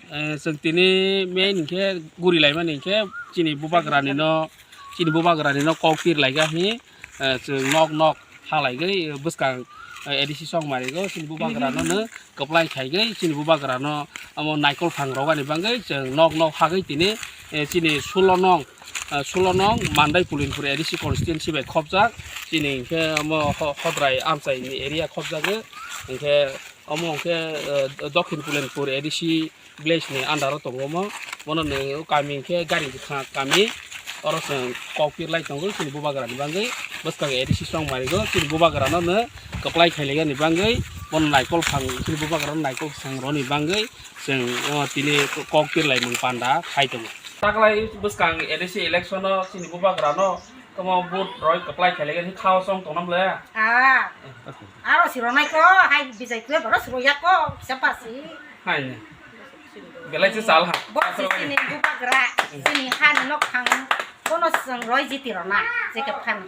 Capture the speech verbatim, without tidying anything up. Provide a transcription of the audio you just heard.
Eh, chwng tini main hinkhe guri laimani hinkhe chini bubagrani no, chini bubagrani no kok pir laika hi, eh, chwng nok nok ha laigwi bwskang, eh, A D C song marigo chini bubagrano no kwplai khaigwi chini bubagrano omo naikol phang rogani bagwi chwng nok nok hagwi tini, eh, chini sulo nong, eh, sulo nong Mandai Pulinpur A D C constituency bai khopjak chini hinkhe omo ho-, Hodrai amchaini area khopjagwi hinkhe omo hinkhe, eh, Dokhin Pulinpur A D C village ni under o tongo omo. Bono ni o kami hinkhe gari bwkha kami. Oro chwng kok pir lai tongo chini bubagra ni bagwi. Bwskang A D C song marigo chini bubagra no no kwplai khailaiga ni bagwi. Bono naikol phang chini bubagra no naikol sang roni bagwi chwng o tini kok pir lai mung panda khai tongo. Taklai bwskang A D C election o chini bubagra no tamo vote roi kwplai khailaiga ni khao song tongnam le. Ah, aro si ronai ko, hai bijai kwe boro si royak ko, siapa si? Hai ne. Belai se sal ha. Bo si chini bubagra, chini han nok khang, kono seng roi jiti rona, jeke phan.